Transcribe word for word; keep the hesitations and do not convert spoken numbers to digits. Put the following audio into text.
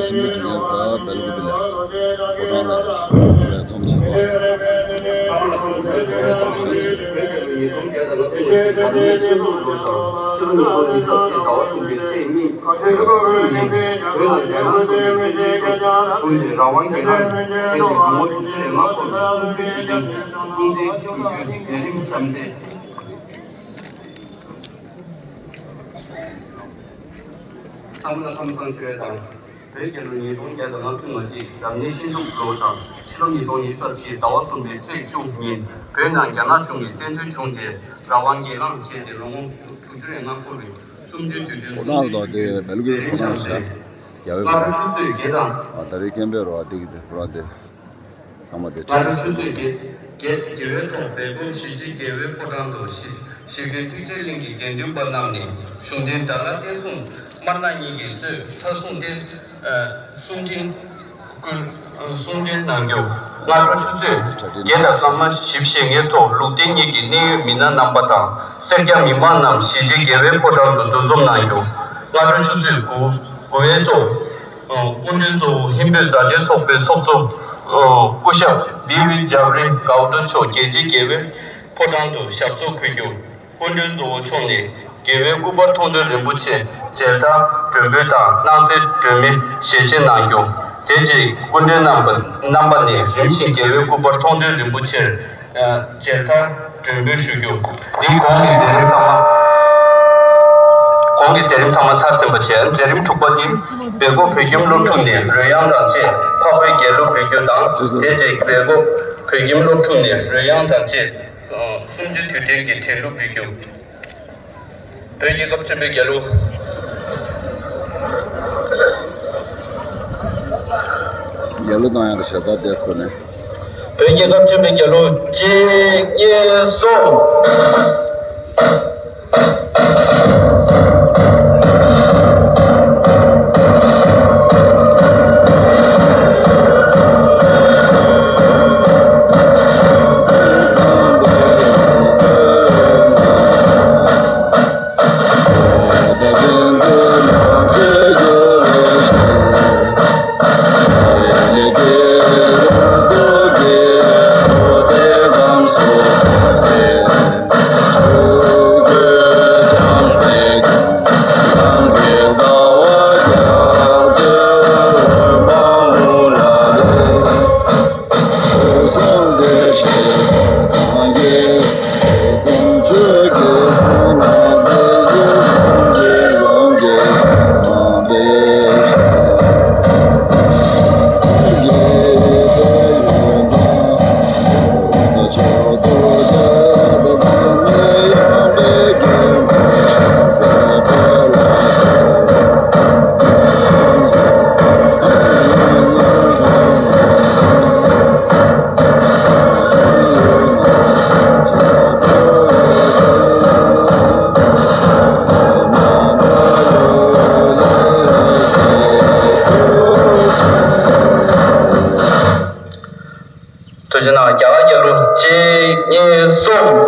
སྲིན་པོ་དུས་ཆེན་དང་སྦེལ་ཀོབ་ལ་ཕོ་བྲང་ལ་ལས་རྩོམ་བྱེད་པ། ཚང་མ་ལ་ཁམས་བཟང་ཞུ་ཡ་དང་། བོད་རྒྱལ་ལོ་ཉིས་སྟོང་བརྒྱ་དང་ང་བཅུ་ང་གཅིག་འཛམ་གླིང་ཤིང་འབྲུག་ལོ་དང་ཕྱི་ལོ་ཉིས་སྟོང་ཉི་ཤུ་རྩ་གཅིག་ཟླ་བ་གསུམ་པའི་ཚེས་བཅུ་ཉིན་བོད་ནང་རྒྱ་ནག་གཞུང་གིས་བཙན་འཛུལ་བྱུང་རྗེས་རང་དབང་སྒེར་ལངས་བྱས་ཏེ་ལོ་ངོ་དྲུག་ཅུ་རེ་ལྔ་འཁོར་བའི་གསུམ་བཅུའི་དུས་སྟོན། ཕོ་བྲང་ལ་དེ་སྦེལ་ཀོབ་ཕོ་བྲང་ཤར་རྒྱལ་བའི་ཕོ་བྲང་། ཨ་ད་རེས་སྐད་འབོད་རོགས་ཨ་དེ་གི་དེ་ཕོ་བྲང་དེ། ཚང་མ་དེ་ང་ཚོ་ཆུ་ཚོད་ཀྱི་དགེ་དགེ་བའི་ཐོག་སྦེལ་ཀོབ་གཞིས་བྱེས་དགེ་བའི་ཕོ་བྲང་དུ་གཞིས་གཞིས་ཀྱི་ཐུགས་རྗེ་གླིང་གི་དགེ་འདུན་པ་རྣམས་ནས་གཞུང་བསྟེན་དགྲ་ལྷ་བསྟན་སྲུང་དམར་ནག་གཉིས་ཀྱིས་གཙོས་ཚ་སྲུང་བསྟེན་ཨ་གསུང་འཕྲིན་བསྐུལ་ཨ་གསུང་འཕྲིན་གནང་རྒྱུ། སྔ་དྲོ་ཆུ་ཚོད་བརྒྱད་དང་སྐར་མ་བཞི་བཅུ་ཞེ་ལྔའི་ཐོག་ལུགས་བདེ་གཉིས་ཀྱི་གནད་ཡོད་མི་སྣ་རྣམ་པ་དང་སེར་སྐྱ་མི་མང་རྣམས་གཞིས་བྱེས་དགེ་བའི་ཕོ་བྲང་དུ་འདུ་འཛོམས་གནང་རྒྱུ། སྔ་དྲོ་ཆུ་ཚོད་དགུ་དགུ་པའི་ཐོག་སྐུ་མགྲོན་གཙོ་བོ་ཧིན་བོད་མཛའ་འབྲེལ་ཚོགས་པའི་ཚོགས་གཙོ་སྐུ་ཞབས་བི་བི་ཇབ་རི་གའོ་ཏ་མཆོག་རྒྱལ་སྤྱིའི་དགེ་བའི་ཕོ་བྲང་དུ་ཞབས་ཏོག་ཕུལ་རྒྱུ། སྐུ་མགྲོན་གཙོ་བོ་མཆོག་ནས་དགེ་བའི་སྐུ་པར་མཐོང་གྲོལ་རིན་པོ་ཆེ་མཇལ་དར་སྒྲོན་འབུལ་དང་སྣང་གསལ་སྒྲོན་མེ་ཞལ་ཕྱེ་གནང་རྒྱུ། དེ་རྗེས་སྐུ་མགྲོན་རྣམ་པ་རྣམ་པ་ནས་རིམ་བཞིན་དགེ་བའི་སྐུ་པར་མཐོང་གྲོལ་རིན་པོ་ཆེར་མཇལ་དར་སྒྲོན་འབུལ་ཞུ་རྒྱུ། འདིའི་གོང་གི་མཛད་རིམ་ཚང་མ། གོང་གི་མཛད་རིམ་ཚང་མ་ཚར་ཟིན་པ་བྱས། མཛད་རིམ་དྲུག་པ་འདི་སྦེལ་ཀོབ་བོད་ཁྱིམ་སློབ་ཕྲུག་ནས་རོལ་དབྱངས་དང་བཅས་འཕགས་པའི་རྒྱལ་གླུ་འབུལ་རྒྱུ་དང་། དེ་རྗེས་སྦེལ་ཀོབ་བོད་ཁྱིམ་སློབ་ཕྲུག་ནས་རོལ་དབྱངས་དང་བཅས་གསུམ་བཅུའི་དུས་དྲན་གྱི་དྲན་གླུ་འབུལ་རྒྱུ། བོད་རྒྱལ་ཁབ་ཆེན་པོའི་རྒྱལ་གླུ། རྒྱལ་གླུ་བཏང་ཡག་གི་ཞབས་སྟེགས་སྐོར་ནས། བོད་རྒྱལ་ཁབ་ཆེན་པོའི་རྒྱལ་གླུ་གཅིག་གཉིས་གསུམ། ཐུགས་རྗེ་གནང་། རྒྱ་གར་རྒྱལ་གླུ་གཅིག་གཉིས་གསུམ།